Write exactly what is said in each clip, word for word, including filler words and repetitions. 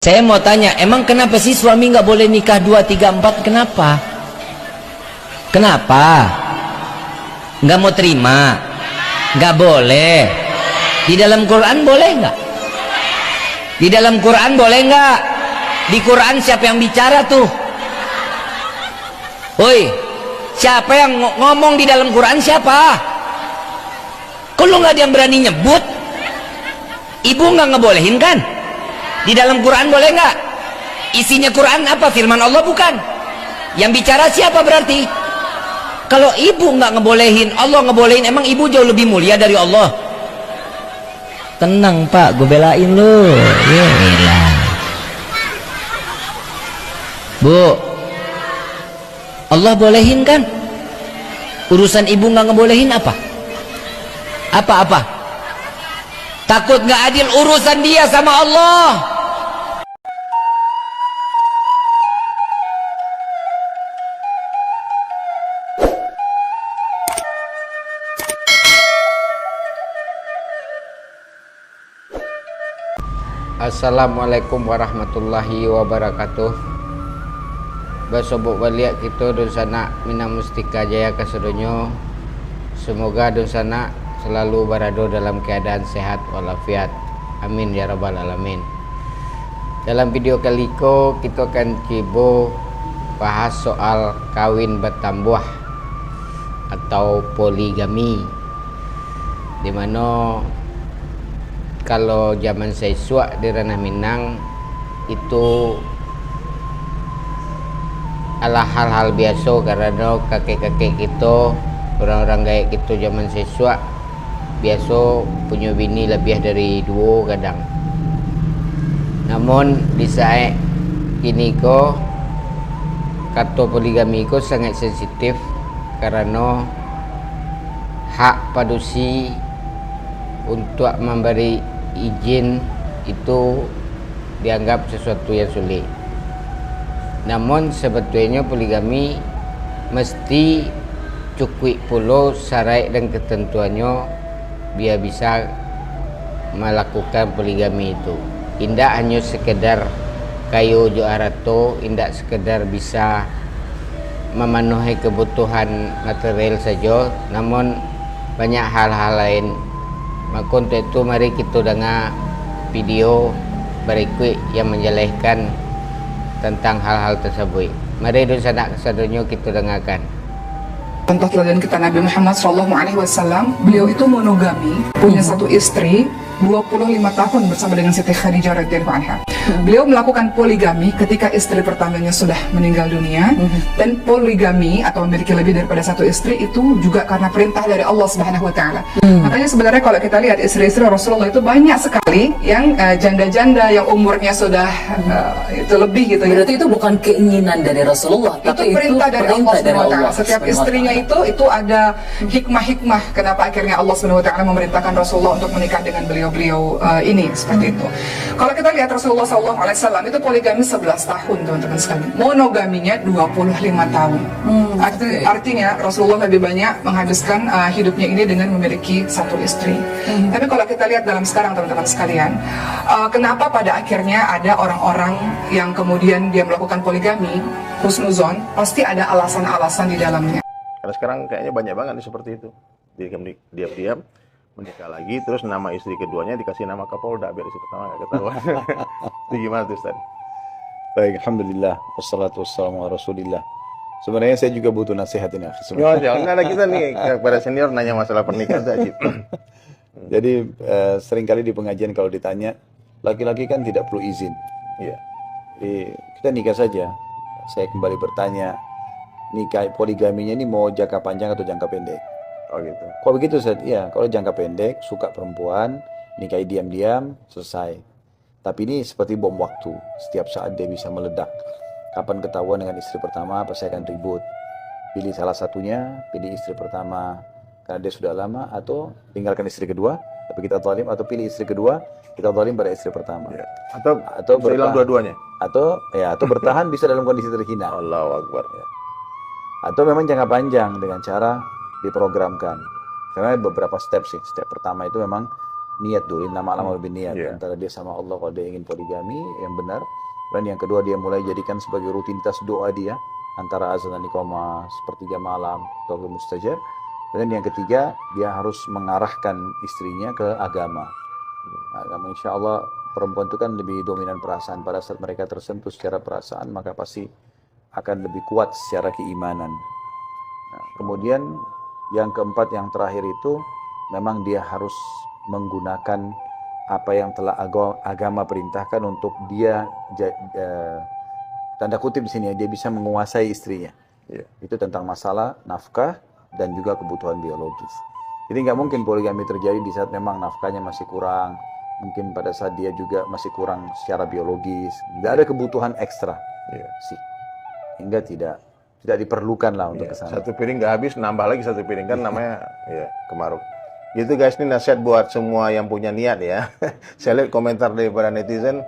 Saya mau tanya, emang kenapa sih suami nggak boleh nikah dua, tiga, empat? Kenapa? Kenapa? Nggak mau terima? Nggak boleh. Di dalam Quran boleh nggak? Di dalam Quran boleh nggak? Di Quran siapa yang bicara tuh? Woi, siapa yang ngo- ngomong di dalam Quran, siapa? Kok lu nggak ada yang berani nyebut? Ibu nggak ngebolehin kan? Di dalam Quran boleh nggak? Isinya Quran apa? Firman Allah bukan? Yang bicara siapa berarti? Kalau ibu nggak ngebolehin, Allah ngebolehin, emang ibu jauh lebih mulia dari Allah? Tenang, Pak, gue belain lu. Ya elah. Bu, Allah bolehin kan? Urusan ibu nggak ngebolehin apa? Apa-apa? Takut nggak adil urusan dia sama Allah. Assalamualaikum warahmatullahi wabarakatuh. Basobok baliak kito dunsanak Minang Mustika Jaya kasadonyo. Semoga dunsanak salalu barado dalam keadaan sehat walafiat. Amin ya rabbal alamin. Dalam video kali ko, kito akan cubo bahas soal kawin batambuah atau poligami. Di mano kalau zaman saisuak di ranah Minang, itu alah hal-hal biaso, karano kakek-kakek kito, urang-urang gaek kito zaman saisuak, biaso punyo bini labiah dari duo gadang. Namun, di saat kini ko, kato poligami ko sangaik sensitif, karano hak padusi untuak mambari izin itu dianggap sasuatu yang sulik. Namun, sabatuanyo poligami mesti cukuik pulo saraik dan ketentuannyo, bia bisa malakukan poligami itu. Indak hanyo sekedar kayo jo arato, indak sekedar bisa mamanuhi kebutuhan material sajo, namun banyak hal-hal lain. Mako, untuk itu, mari kito danga video barikuik yang manjalehkan tantang hal-hal tasabuik. Mari, dunsanak kasadonyo, kito dangakan. Contoh teladan kita Nabi Muhammad sallallahu alaihi wasallam, beliau itu monogami, punya satu istri, dua puluh lima tahun bersama dengan Siti Khadijah radhiyallahu anha. Beliau melakukan poligami ketika istri pertamanya sudah meninggal dunia, dan poligami atau memiliki lebih daripada satu istri itu juga karena perintah dari Allah Subhanahu wa taala. Makanya sebenarnya kalau kita lihat istri-istri Rasulullah itu banyak sekali yang, eh, janda-janda yang umurnya sudah, eh, itu lebih gitu ya. Berarti itu bukan keinginan dari Rasulullah, itu tapi itu perintah dari Allah perintah dari Subhanahu wa taala. Allah Setiap Subhanahu wa istrinya taala. Itu, itu ada hikmah-hikmah kenapa akhirnya Allah Subhanahu wa taala memerintahkan Rasulullah untuk menikah dengan beliau-beliau, eh, ini, seperti itu. Kalau kita lihat Rasulullah sallallahu alaihi wasallam itu poligami sebelas tahun, teman-teman sekalian. Monogaminya dua puluh lima tahun. Arti- Artinya Rasulullah lebih banyak menghabiskan, eh, hidupnya ini dengan memiliki satu istri. Tapi kalau kita lihat dalam sekarang, teman-teman sekalian, eh, kenapa pada akhirnya ada orang-orang yang kemudian dia melakukan poligami, husnuzon, pasti ada alasan-alasan di dalamnya. Karena sekarang kayaknya banyak banget nih seperti itu. Diam-diam, diam-diam menikah lagi, terus nama istri keduanya dikasih nama Kapolda, biar istri pertama nggak ketahuan. Itu gimana tuh, Ustaz? Baik, alhamdulillah, wassalatu wassalamu ala rasulillah. Sebenarnya saya juga butuh nasihat ini, Akhi. Ya, ya, enggak ada kita nih, kepada senior nanya masalah pernikahan saja. Jadi, eh, seringkali di pengajian kalau ditanya, laki-laki kan tidak perlu izin. Iya. Jadi, kita nikah saja. Saya kembali bertanya, nikah poligaminya ini mau jangka panjang atau jangka pendek? Oh, gitu. Kok begitu, Ustaz? Iya, kalau jangka pendek, suka perempuan, nikahi diam-diam, selesai. Tapi ini seperti bom waktu, setiap saat dia bisa meledak. Kapan ketahuan dengan istri pertama, pasti akan ribut. Pilih salah satunya, pilih istri pertama, karena dia sudah lama, atau tinggalkan istri kedua, tapi kita zalim, atau pilih istri kedua, kita zalim pada istri pertama. Ya. Atau Atau bisa hilang bertahan. dua-duanya. Atau, ya, atau bertahan bisa dalam kondisi terhina. Allahu Akbar. Ya. Atau memang jangka panjang dengan cara diprogramkan. Karena beberapa step sih. Step pertama itu memang niat dulu, nama-nama hmm. lebih niat yeah. antara dia sama Allah kalau dia ingin poligami yang benar. Dan yang kedua, dia mulai jadikan sebagai rutinitas doa dia antara azan dan iqamah, sepertiga malam, atau mustajab. Dan yang ketiga, dia harus mengarahkan istrinya ke agama. Agama, insya Allah, perempuan itu kan lebih dominan perasaan. Pada saat mereka tersentuh secara perasaan, maka pasti akan lebih kuat secara keimanan. Nah, kemudian yang keempat, yang terakhir itu memang dia harus menggunakan apa yang telah agama perintahkan untuk dia, eh, tanda kutip di sini ya, dia bisa menguasai istrinya. Ya. Itu tentang masalah nafkah dan juga kebutuhan biologis. Jadi nggak mungkin poligami terjadi di saat memang nafkahnya masih kurang, mungkin pada saat dia juga masih kurang secara biologis, tidak ada kebutuhan ekstra ya. Sih, hingga tidak tidak diperlukan lah untuk ya, kesana. Satu piring nggak habis, nambah lagi satu piring kan namanya ya kemaruk. Gitu guys, ini nasihat buat semua yang punya niat ya. Saya lihat komentar daripada netizen,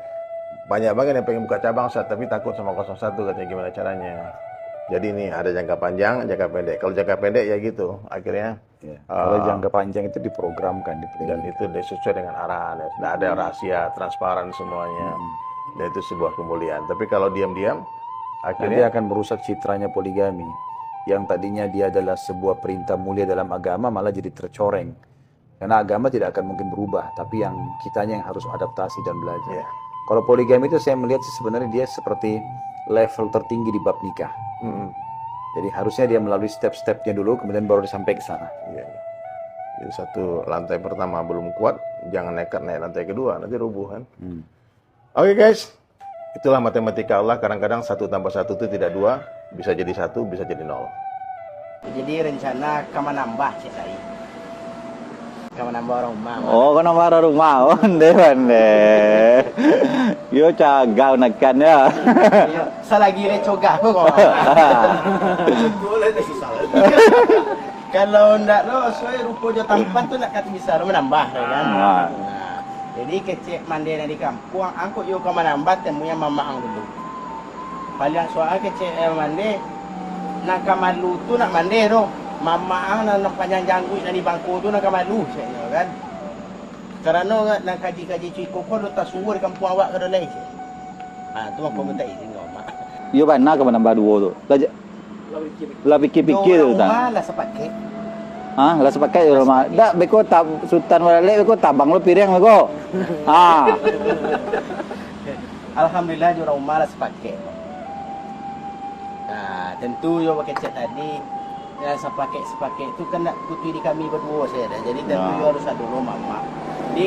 banyak banget yang pengen buka cabang, Ustaz, tapi takut sama kosong satu katanya, gimana caranya? Jadi ini ada jangka panjang, jangka pendek. Kalau jangka pendek ya gitu, akhirnya Ya. Uh, kalau jangka panjang itu diprogramkan, diplanning. Dan itu sesuai dengan arahan, ya. Tidak ada rahasia, transparan semuanya. Hmm. Dan itu sebuah kemuliaan. Tapi kalau diam-diam, akhirnya nanti akan merusak citranya poligami. Yang tadinya dia adalah sebuah perintah mulia dalam agama, malah jadi tercoreng. Karena agama tidak akan mungkin berubah, tapi yang kitanya yang harus adaptasi dan belajar. Ya. Kalau poligami itu saya melihat sih sebenarnya dia seperti level tertinggi di bab nikah. Hmm. Jadi harusnya dia melalui step-stepnya dulu, kemudian baru dia sampai ke sana. Iya, iya. Jadi satu lantai pertama belum kuat, jangan nekat naik lantai kedua, nanti rubuh kan. Hmm. Oke guys, itulah matematika Allah. Kadang-kadang satu tambah satu itu tidak dua, bisa jadi satu, bisa jadi nol. Jadi rencana ka manambah cek lai. Ka manambah urang rumah. Oh, ka manambah urang rumah. Oh, ondeh, ondeh. Yo cagah nakan ya. Iyo, salagi le cogah ko kau. Kalau ndak lo, suai rupo jo tampan tu nak kata bisa lo manambah kan. Ah. Nah, jadi kecek mande nan di kampuang, angkut yo ka manambah temu yang mamak ang dulu. Paliang suai kecek eh, mande, nan ka malu tu nak mande tu. Mamak ang nan, nan panjang jangguik nan di bangko tu nan ka malu, ceknyo kan. Karano nan kaji-kaji cuko ko lo tasuo di kampuang awak ka dolai, cek. Ha, tu mako minta izin ka mamak. Iyo bana ka manambah duo tu. Lah ja-, lah pikir-pikir tu tah. Lah sapakek. Ha, lah sapakek jo rumah. Dak beko tab-, Sutan Balalek beko tabang lo piriang beko. Ha. Alhamdulillah jo rumah lah sapakek. Nah, tentu yo bakecek tadi, ya, sapakek-sapakek tu kan nak putui di kami baduo sajo dah. Jadi tentu yo harus ado lo mamak. Jadi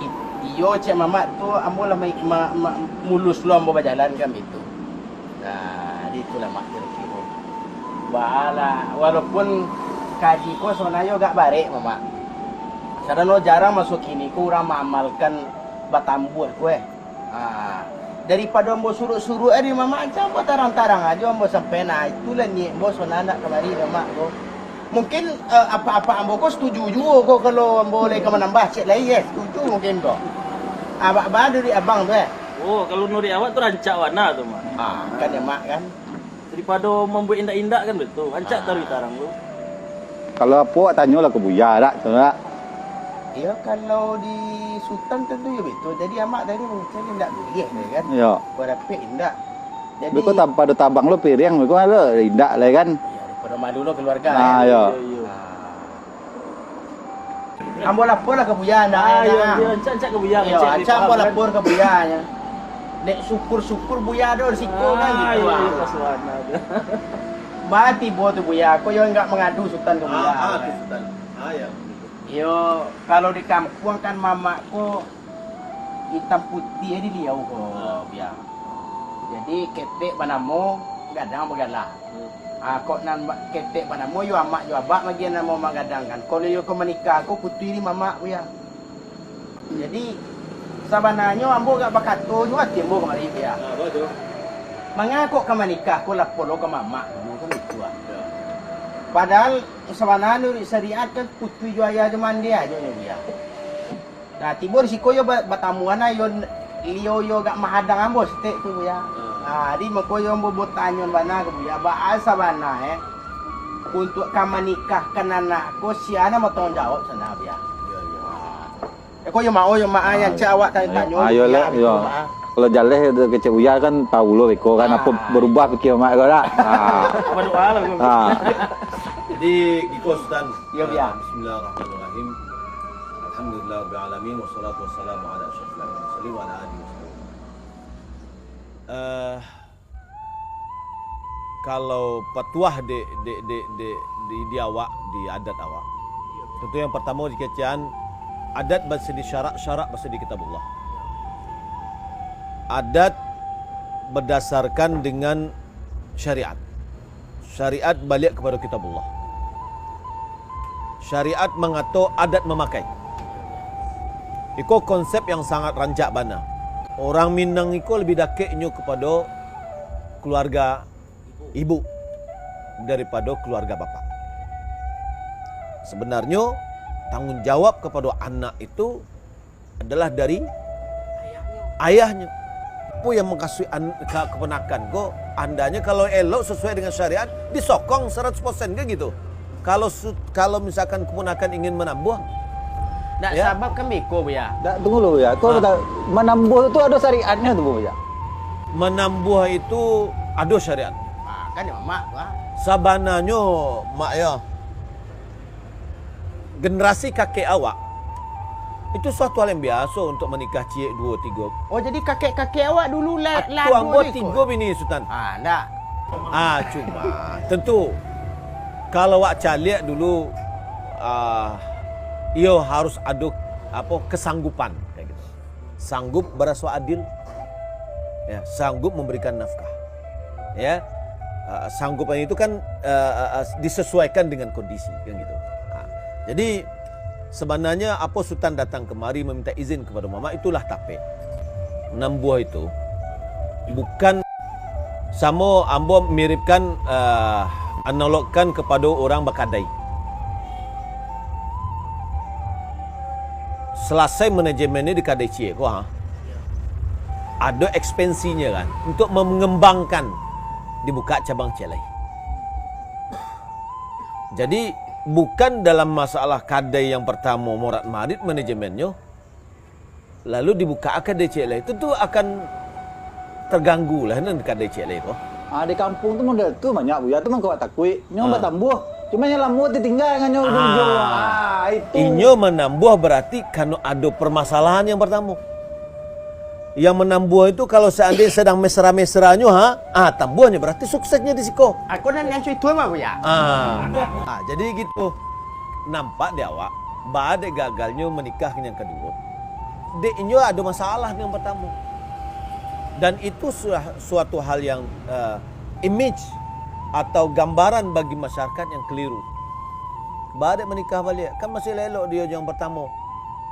i-, iyo cek mamak tu ambo lah ma-, ma-, ma-, mulus lo ambo bajalan kan bitu. Nah, jadi itulah mak kiro-kiro. Balah, walaupun kaji ko sabananyo agak barek mamak. Karano jarang maso kini ko urang maamalkan batambuah ko eh. Ha, daripado ambo suruik-suruik tadi mamak, ancak ambo tarang-tarang ajo ambo sampai nah, itulah niat ambo sabananyo kamari mamak ko. Mungkin eh, apak-apak ambo ko setuju juo ko kalau ambo lai ka manambah cek lai eh, setuju mungkin ko. Abak ba duduak abang tu eh. Oh, kalau nuruik awak tu rancak bana tu, Mak. Ha, kan ya mak kan. Daripado mambuek indak-indak kan baitu, rancak taruih tarang tu. Kalau apo awak tanyolah ka Buya dak tu dak? Iyo, kalau di Sutan tentu yo baitu. Jadi amak tadi mungkin indak buliah deh kan. Iyo. Barapek indak. Jadi beko tab-, pado tabang lo piriang beko lo indak lai kan. Iyo, daripada malu lo keluarga. Nah, iyo. Iyo, iyo. Nah. Ambo lapor lah ka Buya, ndak, ah, iyo, ndak, ah. Iyo, ancak, ancak ka Buya, iyo, ancak ambo lapor ka Buya, nyo. Dek syukur-syukur Buya ado di siko, kan, ah, gitu, iyo, ah. Iyo, pas bana tu. Ba tibo tu Buya, ko yo ndak mangadu Sutan ka Buya, ah, ah, kan. Sutan. Ah, iyo. Iyo, kalau di kampuang kan mamak ko itam putiah di liau ko, ah. Buya. Jadi, ketek banamo, gadang bagalah. Ah, kok nan ba-, ketek banamo yo amak jo abak bagian namo magadangkan. Kalau yo ka manikah ko putui di mamak, Buya. Jadi, sabananyo ambo agak bakato juo ati ambo kamari, Buya. Ah, batua. Manga kok ka manikah ko lapor lo ka mamak, kan itu ah. Yo. Padahal sabananyo di syariat kan putui jo ayah jo mande ajo nyo, Buya. Nah, tibo di siko yo ba-, batamuan lah, yo, liau yo agak mahadang ambo saketek tu, Buya. Hmm. Nah, jadi mako yo ambo batanyo bana ka Buya, baa sabana, eh, untuak ka manikahkan anak ko, sia nan batangguang jawab sana, Buya? Iyo, iyo. Nah, Ko yo mao, yo maa, yang cek awak tanyo. Ah, yo lah, yo. Kalau jaleh tu kecek Buya kan tahu lo beko kan, apo berubah pikir mak ko dak? Ah. Apa doa lah, Bang? Ah. Jadi, giko Sutan. Yo, Buya. Bismillahirrahmanirrahim. Alhamdulillah rabbil alamin, wassalatu wassalamu ala asyrafil anbiya'i wa ala alihi wasallam. Eh, Kalau patuah di, di, di, di, di, di awak, di adat awak. Tentu yang pertamo dikecekan, adat basandi syarak, syarak basandi kitabullah. Adat berdasarkan dengan syariat. Syariat baliak kepada kitabullah. Syariat mangato adat mamakai. Iko konsep yang sangat rancak bana. Urang Minang iko labiah dakek inyo kapado kaluarga ibu daripado kaluarga bapak. Sabananyo, tanggung jawab kapado anak itu adalah dari ayahnyo. Apo yang mukasuik an-, ka-, kaponakan ko, andaknyo kalau elok sasuai dengan syariat, disokong saratus persen kan gitu. Kalau su-, kalau misalkan kaponakan ingin manambuah, Dak, ya. Sabab kan beko, Buya. Dak, tunggu dulu, Buya. Ko manambuah tu ado syariatnyo tu, Buya. Manambuah itu ado syariat. Ah, kan yo, Mak, Buya. Sabananyo, Mak, yo, generasi kakek awak, itu suatu hal yang biaso untuk manikah ciek duo, tigo. Oh, jadi kakek-kakek awak dulu lah, lah ado ambo ni, tigo bini, Sutan. Ah, ndak. Ah, cuma, tentu, kalau awak caliak dulu, ah, iyo harus ado, apo, kesanggupan, kayak gitu. Sanggup baraso adil, ya, sanggup memberikan nafkah, ya. Ah, sanggupan itu kan, ah, ah, ah, disesuaikan dengan kondisi, kan gitu. Ah, jadi, sabananyo apo Sutan datang kamari maminta izin kapado Mamak, itulah tapek. Manambuah itu bukan samo ambo miripkan, ah, analogkan kapado urang bakadai. Salasai manajemen ni di kadai ciek ko, ha, ado ekspansinyo kan, untuk mangambangkan, dibukak cabang ciek lai. Jadi, bukan dalam masalah kadai yang partamo morat marit manajemennyo, lalu dibukak kadai ciek lai, tentu akan terganggu lah nan kadai ciek lai ko. Ah, di kampuang tu model tu banyak, Buya, tu mangko awak takuik. Inyo batambuah, cuma yang lamo tatingga dengan nyo ujung-ujung. Ah, itu. Inyo manambuah berarti karano ado permasalahan yang partamo. Yang manambuah itu kalau seandainya sedang mesra-mesranyo, ha, ah, tambuahnyo berarti suksesnyo di siko. Aku nan, nan itu mah, Buya. Ah. Ah, jadi gitu. Nampak di awak, baa dek gagalnyo manikah yang kaduo. Dek inyo ado masalah yang partamo. Dan itu sudah suatu hal yang, eh, image atau gambaran bagi masyarakat yang keliru. Baa dek manikah baliak, kan masih elok di yang partamo.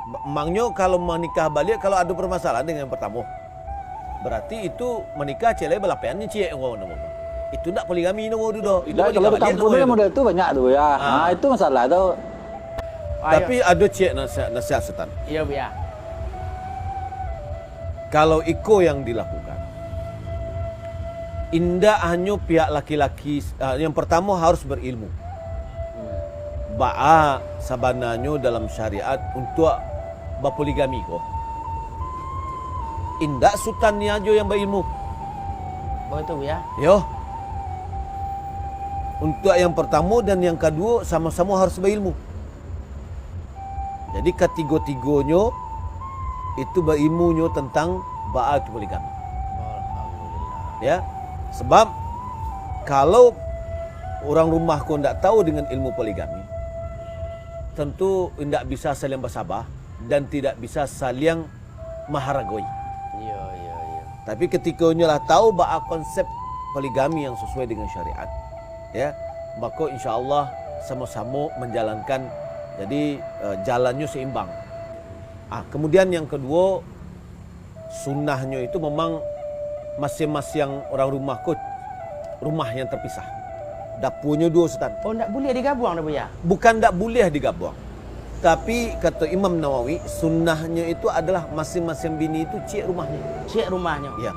Ba-, mangnyo kalau manikah baliak, kalau ado permasalahan dengan yang partamo, berarti itu manikah ciek lai balapehan ciek, namo. Itu ndak poligami namo tu doh. Itu manikah baliak namo tu. Model tu banyak tu, ya. Ah. Ah, itu masalah tu. Tapi ado ciek nasihat, nasihat Sutan. Iyo, Buya. Kalau iko yang dilakukan, indak hanyo pihak laki-laki, ah, yang partamo harus berilmu. Baa sabananyo dalam syariat untuak bapoligami ko? Indak Sutan ni ajo yang bailmu. Baitu, Buya? Yo. Untuak yang partamo dan yang kaduo, samo-samo harus bailmu. Jadi, katigo-tigonyo itu bailmunyo tantang baa itu poligami. Alhamdulillah. Ya, sabab kalau urang rumah ko ndak tahu dengan ilmu poligami, tentu indak bisa saling basaba dan tidak bisa saling maharagoi. Iyo, iyo, iyo. Tapi, katikonyo lah tahu baa konsep poligami yang sasuai dengan syariat, ya, mako, insya Allah, samo-samo manjalankan, jadi, eh, jalannyo saimbang. Ah, kemudian yang kaduo, sunnahnyo itu memang masing-masing urang rumah ko rumah yang terpisah. Dapuanyo duo, Sutan. Oh, ndak buliah digabuang doh, Buya? Bukan ndak buliah digabuang. Tapi, kato Imam Nawawi, sunnahnyo itu adalah masing-masing bini itu ciek rumahnyo. Ciek rumahnyo. Ya.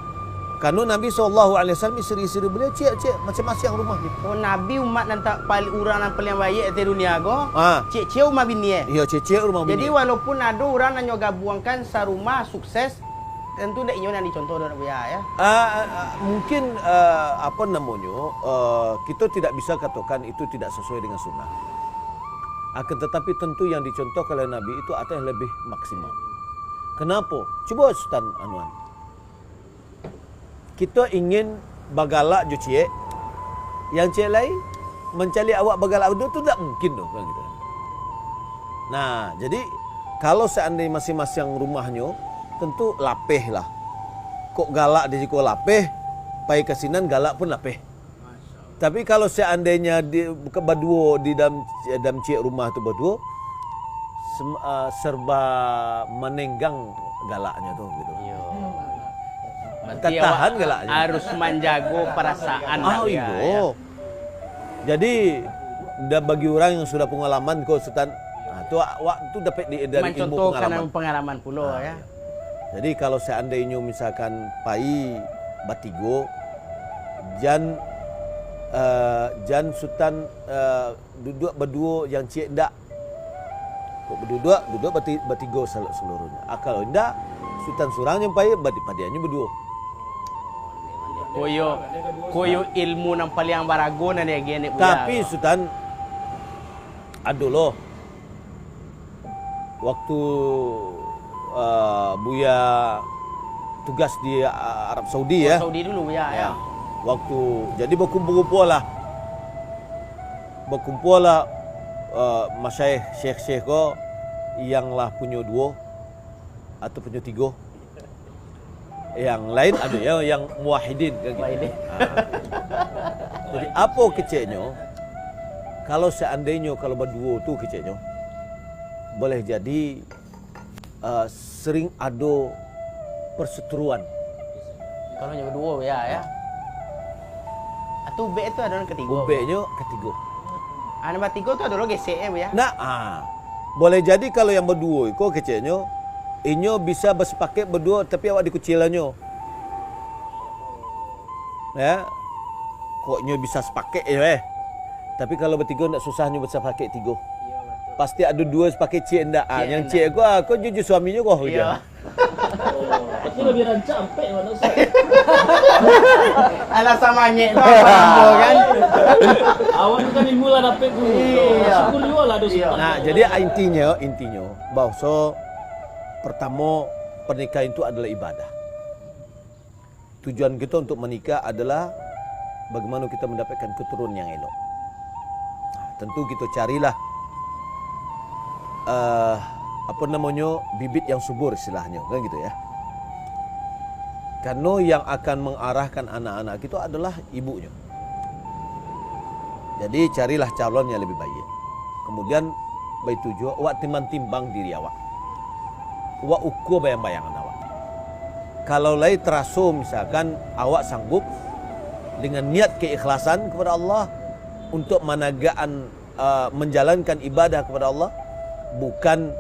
Karano Nabi sallallahu alaihi wasallam, isteri-isteri baliau ciek-ciek, masiang-masiang rumah gitu. Oh, Nabi umat nan tak pali-, urang nan paliang baiak di dunia ko, Ah. ciek-ciek rumah bini, eh? Iyo, ciek-ciek rumah bini. Jadi, walaupun ado urang nan nyo gabuangkan sarumah sukses, tentu ndak inyo nan dicontoh dek Buya, ya? Ah, ah, ah, mungkin, ah, apa namonyo, ah, kito tidak bisa katokan itu tidak sesuai dengan sunnah. Akan tetapi, tentu yang dicontoh oleh Nabi itu adalah lebih maksimal. Kenapo? Cubo Sutan anuan. Kito ingin bagalak jo ciek, yang ciek lai mancaliak awak bagalak baduo tu ndak mungkin doh, kan gitu. Nah, jadi kalau seandai masiang-masiang rumahnyo, tentu lapeh lah. Kok galak di siko lapeh, pai ka sinan galak pun lapeh. Tapi kalau seandainyo di, bukan baduo di dalam, dalam ciek rumah tu baduo, sem-, ah, serba manenggang galaknyo tu gitu. Iyo. Berarti Tatahan awak galaknyo. harus manjago perasaan Ah, lah, iyo. ya. Jadi, da-, bagi urang yang sudah pengalaman ko, Sutan, ah, tu awak tu dapek di, dari ilmu Mencontohkan pengalaman. pengalaman pulo, Ah, ya. iyo. Jadi, kalau seandainyo misalkan pai batigo, jan, eh, jan Sutan, eh, duduak baduo, yang ciek ndak. Kok baduduak, duduak bati-, batigo sal-, saluruhnyo. Ah, kalau indak, Sutan surang jan pai, badi-, padiannyo baduo. Koyo, koyo ilmu nan paliang barago nan diagiah Nek Buya Tapi, tu. Sutan, ado lo. Waktu, eh, Buya tugas di, eh, Arab Saudi, Oh, ya. Saudi dulu, Buya, ya. Ya. Waktu, jadi bakumpul-kumpul lah. Bakumpul lah, eh, masyaikh, syekh-syekh ko yang lah punyo duo atau punyo tigo. Yang lain ado ya, yang muwahhidin kan gitu. Muwahhidin. Ha. Jadi, apo keceknyo, kalau seandainyo kalau baduo tu keceknyo, boleh jadi, eh, sering ado perseteruan. Kalau nyo baduo, ya, ya. Atau ubek tu ado nan katigo? Ubeknyo katigo. Ah, nan batigo tu ado lo gesek, eh, Bu, ya? Nah, ah. Boleh jadi kalau yang baduo iko keceknyo, inyo bisa basapakek baduo, tapi awak dikucilannyo. Ya. Kok nyo bisa sapakek yo, eh. Tapi kalau batigo ndak susah nyo basapakek tigo. Pasti ado duo sapakek ciek ndak. Ah, Ciek yang ndak. ciek ko, ah, ko jujur suaminyo ko, Iya. ujar. Tapi lebih rancak ampek, mana usah. Alasan manyek tu apa ambo kan? Awak tu kan ilmu lah dapek guru. Iya. Syukur juga lah dosa. Iya. Nah, jadi intinyo, intinyo, bahwa pertamo, pernikahan itu adalah ibadah. Tujuan kita untuk menikah adalah bagaimana kita mendapatkan keturunan yang elok. Nah, tentu kita carilah, eh, apa namonyo, bibit yang subur istilahnyo, kan gitu ya. Karena yang akan mengarahkan anak-anak kita adalah ibunya. Jadi, carilah calon yang lebih baik. Kemudian, baitu juo, awak timbang-timbang diri awak. Awak ukua bayang-bayangan awak. Kalau lai taraso, misalkan, awak sanggup dengan niat keikhlasan kepada Allah untuk managakkan, eh, menjalankan ibadah kepada Allah, bukan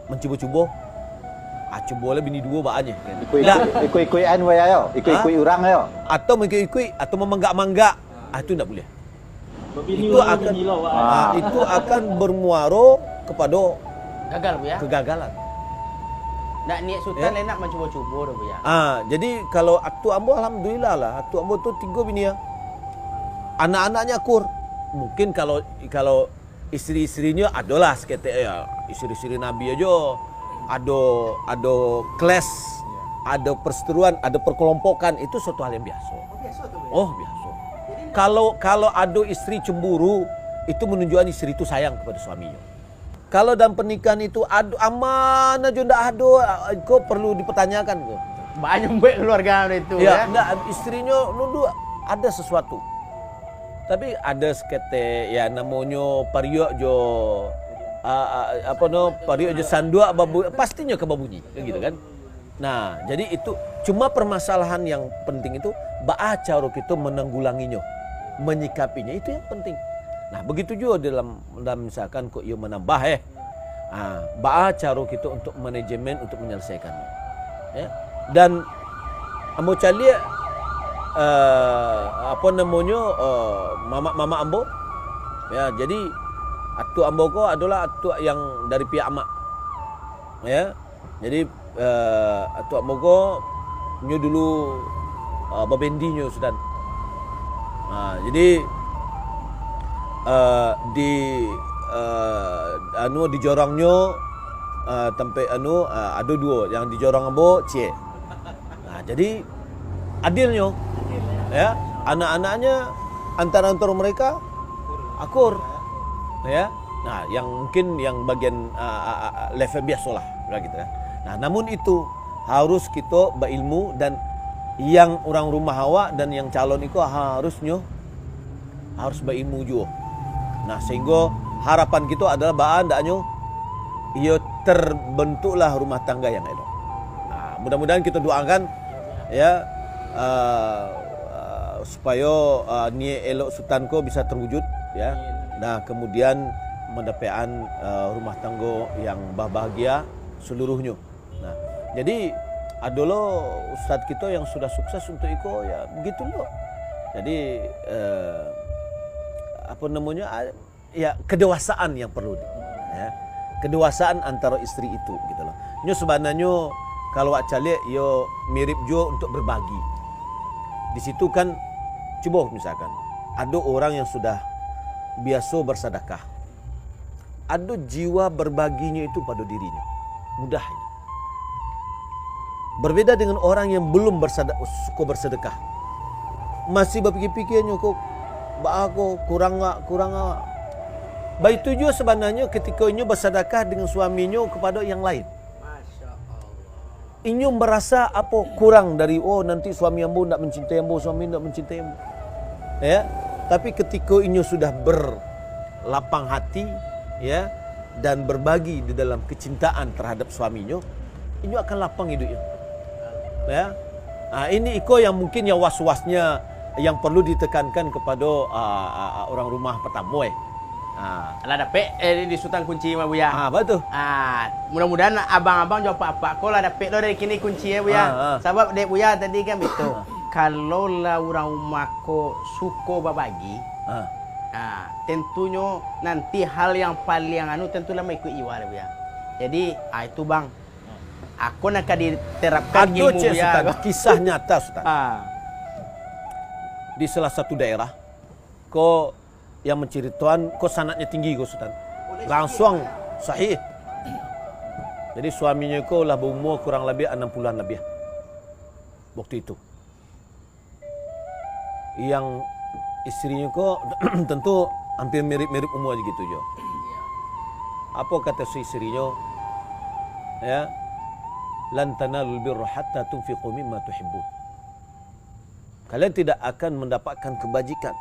mancubo-cubo. Ah, cubolah bini duo baa nyo. Ikuik-ikuik, Ndak. ikuik-ikuik anu yo, ikuik-ikuik Ha? urang yo. Atau mengikuik-ikuik, atau memanggak-manggak. Ah, itu ndak boleh. Babini Itu urang akan, babini lo, ah, ah. itu akan bermuaro kepada Gagal, Bu, ya? kegagalan. Nak niat Sutan Ya. lain nak mancubo-cubo tu, Bu, ya? Ah, jadi kalau atu ambo, alhamdulillah lah. Atu ambo tu tigo bini ya. Anak-anaknya akur. Mungkin kalau, kalau isteri-isterinyo adolah saketek ya. Isteri-isteri Nabi ajo ado, ado clash, ado perseteruan, ado perkelompokan. Itu suatu hal yang biasa. Oh, biasa tu, Bu, ya? Oh, biasa. Jadi, Kalau, kalau ado isteri cemburu, itu menunjukkan isteri itu sayang kepada suaminya. Kalau dalam pernikahan itu ado aman aja ndak ado, ko perlu dipertanyakan ko. Banyak buat keluarga itu, Ya, ya. ndak, isterinyo nunduk ada sesuatu. Tapi ada seketek, ya, namonyo pariuk jo, ah, ah, apa no, pariuk jo sanduak babu-, pastinyo ka babunyi, kan gitu kan. Nah, jadi itu cuma permasalahan yang penting itu, baa caro kito menanggulanginyo, menyikapinya, itu yang penting. Nah, begitu juga dalam, dalam misalkan kok iyo menambah, eh. Ah, baa caro kito untuk manajemen, untuk menyelesaikan. Ya. Dan Ambo caliak, eh, apo namonyo, eh, mamak-mamak ambo. Ya, jadi atuak ambo ko adolah atuak yang dari pihak amak. Ya. Jadi, eh, atuak ambo ko nyo dulu, eh, babendi nyo, Sutan. Ha, jadi, eh, di, eh, anu, di jorongnyo, eh, tampek anu, eh, ado duo, yang di jorong ambo, cie. Nah, jadi adilnyo, ya, anak-anaknya antara-antara mereka akur, ya. Nah, yang mungkin yang bagian, ah, ah, ah, level biasolah, lah gitu, ya. Nah, namun itu harus kito bailmu, dan yang urang rumah awak dan yang calon iko harusnyo harus bailmu juo. Nah, sehingga harapan kito adalah baa andaknyo iyo terbentuklah rumah tangga yang elok. Nah, mudah-mudahan kito doakan, ya, eh, eh, supayo, eh, niat elok Sutan ko bisa terwujud, ya. Nah, kemudian mendapatkan, eh, rumah tangga yang bahagia seluruhnyo. Nah, jadi ado lo ustaz kito yang sudah sukses untuk iko, ya begitu lo. Jadi, eh, apo namonyo, ah, ya, kedewasaan yang perlu, ya. Kedewasaan antara isteri itu, gitu lo. Nyo sebenarnyo kalau awak caliak, yo mirip juo untuk berbagi. Di situ kan, cubo misalkan, ado orang yang sudah biaso bersedekah, ado jiwa berbaginyo itu pado dirinyo. Mudah. Berbeda dengan orang yang belum bersada-, suko bersedekah. Masih bapikir-pikirnyo ko, baa ko, kurang awak, kurang awak. Baitu juo sebenarnyo ketika inyo bersedekah dengan suaminyo kepada yang lain. Inyo merasa apo kurang dari, "Oh, nanti suami ambo ndak mencintai ambo, suami ndak mencintai ambo." Ya, tapi ketika inyo sudah berlapang hati, ya, dan berbagi di dalam kecintaan terhadap suaminyo, inyo akan lapang hidupnyo. Ya. Ah, ini iko yang mungkin yang was-wasnya yang perlu ditekankan kepada, ah, ah, ah, orang rumah pertama, eh. Ah. Lah dapek, eh, di Sutan kunci mah, Buya. Ah, apa tu? Ah, mudah-mudahan abang-abang jo apak-apak ko lah dapek lo dari kini kunci, ya, Buya. Ah, ah. Sabab dek Buya tadi kan betul. Ah. Kalau lah urang rumah ko suko babagi, ah, ah, tentunyo nanti hal yang paling anu tentu lah maikuik iwa dek Buya. Jadi, ah, itu, Bang. Ako nan ka diterapkan ilmu Buya. Ado, cek Sutan, kisah nyata, Sutan. Ah. Di salah satu daerah, ko yang menceritoan, ko sanadnya tinggi ko, Sutan. Langsuang sahih. Jadi, suaminyo ko lah baumua kurang labiah anam puluhan labiah waktu itu. Yang istrinyo ko tentu hampir mirip-mirip umua gitu jo. Apo kato si istrinyo? Ya, "Lan tanalul birra hatta tunfiqu mimma tuhibbun." Kalian tidak akan mendapatkan kebajikan,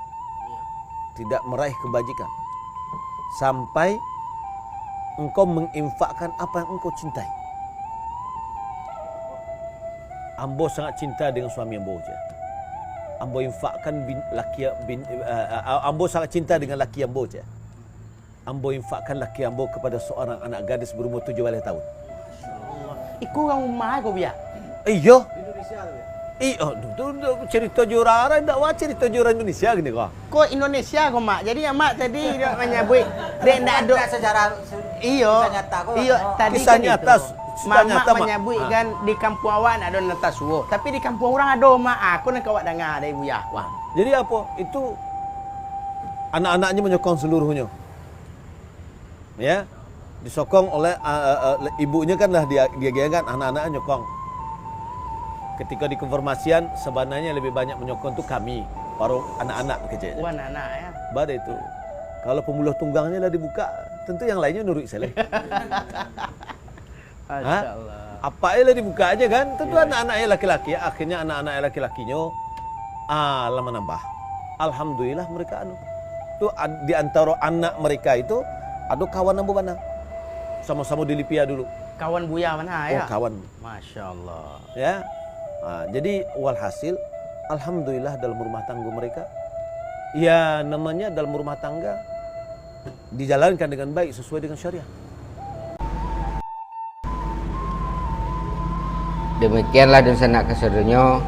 tidak meraih kebajikan, sampai engkau menginfakkan apa yang engkau cintai. Ambo sangat cinta dengan suami ambo, cek. Ambo infakkan bin, laki, bin, eh, eh, ambo sangat cinta dengan laki ambo, cek. Ambo infakkan laki ambo kepada seorang anak gadis berumur tujuh baleh tahun. Iko urang rumah ko, Buya? Iyo. Iyo, tu, tu, tu cerita jo urang Arab, ndak wah cerita jo urang Indonesia gini ko. Ko Indonesia ko, Mak. Jadi, Amak tadi dak manyabuik, dek ndak ado. Kisah sejarah se-, iyo, kisah nyata ko, iyo, oh. Tadi kisah kan nyata, itu. Mamak manyabuik kan di kampuang awak ndak ado nan tasuo, tapi di kampuang urang ado, Mak. Ah, ko nan ka awak danga dari Buya. Wah. Jadi apo? Itu anak-anaknya menyokong seluruhnya. Ya, disokong oleh, ah, ah, ah, ibunya kan lah dia, dia, dia kan, anak-anak nyokong. Ketika dikonfirmasian, sebenarnya lebih banyak menyokong tu kami, para anak-anak kecil. Oh, anak-anak, ya. Baru itu. Kalau pembuluh tunggangnya lah dibuka, tentu yang lainnya nurut sajo. Masya Allah. Apak lah dibuka aja kan, tentu anak-anak laki-laki, akhirnya anak-anak laki-lakinyo, ah, lah manambah. Alhamdulillah mereka anu. Tu ad-, di antara anak mereka itu, ado kawan ambo bana. Samo-samo di Lipia dulu. Kawan Buya bana, ya? Oh, kawan. Masya Allah. Ya. Ah, jadi walhasil, alhamdulillah dalam rumah tangga mereka, ya namanya dalam rumah tangga dijalankan dengan baik sesuai dengan syariat. Demikianlah dunsanak kasadonyo,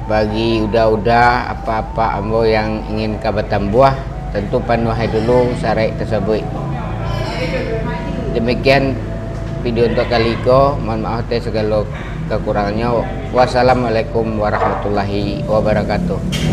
Bagi uda-uda, apak-apak ambo yang ingin ka batambuah, tantu panuahi dulu saraik tasabuik. Demikian video untuk kali ko. Mohon maaf atas sagalo kakurangannyo. Wassalamualaikum warahmatullahi wabarakatuh.